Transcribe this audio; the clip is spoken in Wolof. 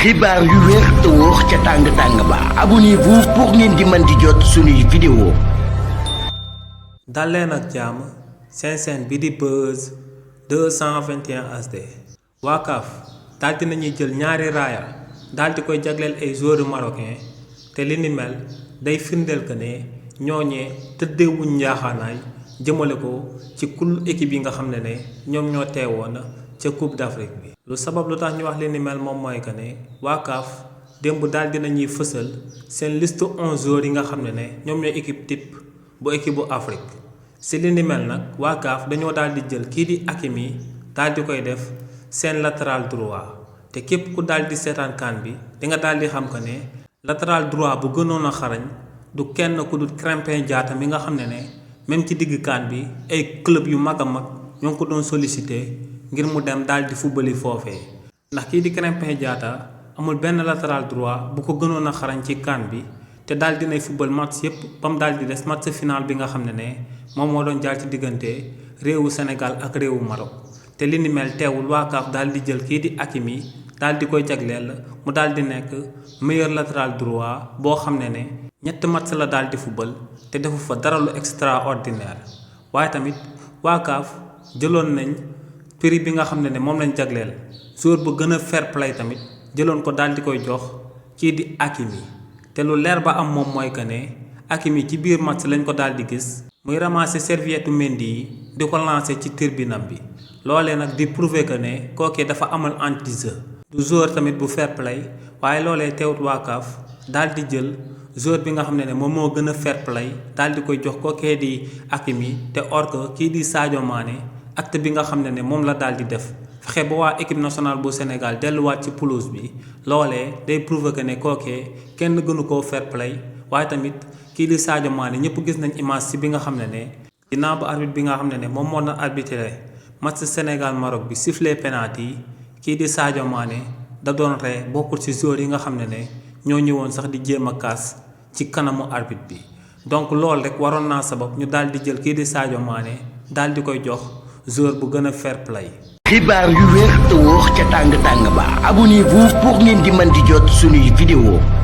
xibaar yu wér te wóor ca tàng ba abonnez-vous pour ngeen di mën di jot suñuy vidéo. dal leen ak jàmm seen chaîne bi di Buzz 221 HD. waa CAF daal di nañuy jël ñaari raaya daal di koy jagleel ay joueurs marocains te li ni mel day firndeel que ne ñooñee tëddeewuñ njaaxaanaay jëmale ko ci kul équipe yi nga xam ne ñoom ñoo teewoon ca Coupe d'Afrique bi. lu sabab lu tax ñu wax li ni mel moom mooy que ne waa CAF démb daal dinañuy fësal seen liste 11 joueurs yi nga xam ne ñoom ñooy équipe type bu équipe bu Afrique. si li ni mel nag waa CAF dañoo daal di jël kii di Hakimi daal di koy def seen latéral droit te képp ku daal di seetaan CAN bi di nga daal di xam que ne latéral droit bu gënoon a xarañ du kenn ku dul Krépin Diatta mi nga xam ne même ci digg CAN bi ay club yu mag a mag ñoo ko doon sollicité ngir mu dem daal di footballi foofee ndax kii di Krépin Diatta amul benn latéral droit bu ko gënoon a xarañ ci CAN bi te daal dinay football match yépp ba mu daal di des match final bi nga xam ne moom moo doon jaar ci diggante réewu Sénégal ak réewu Maroc te li ni mel teewul waa CAF daal di jël kii di Hakimi daal di koy jagleel mu daal di nekk meilleur latéral droit boo xam ne ñetti match la daal di football te defu fa dara lu extraordinaire waaye tamit waa CAF jëloon nañ prix bi nga xam ne moom lañ jagleel joueur bu gën a fair play tamit jëloon ko daal di koy jox kii di Hakimi te lu leer ba am moom mooy que ne Hakimi ci biir match lañ ko daal di gis muy ramasser serviette Mendy yi di ko lancer ci tribunam bi loolee nag di prouver que ne kookee dafa amal anti-jeu du joueur tamit bu fair play waaye loolee teewut waa CAF daal di jël joueur bi nga xam ne moom moo gën a fair play daal di koy jox kookee di Hakimi te or que kii di Sadio Mané acte bi nga xam ne moom la daal di def fexe ba waa équipe nationale bu Sénégal delluwaat ci pelouse bi loolee day prouver que ne kookee kenn gënu koo fair play waaye tamit kii di Sadio Mané ñëpp gis nañ image ci bi nga xam ne ginnaaw ba arbitre bi nga xam ne moom moo doon arbitré match Sénégal Maroc bi sifflé penalty yi kii di Sadio Mané da doon ree bokkul ci joueurs yi nga xam ne ñoo ñëwoon sax di jéem a kaas ci kanamu arbitre bi donc loolu rek waroon naa sabab ñu daal di jël kii di Sadio Mané daal di koy jox joueur bu gën a fair play. xibaar yu wér te wóor ca tàng ba abonnez-vous pour ngeen di mën di jot suñuy vidéo.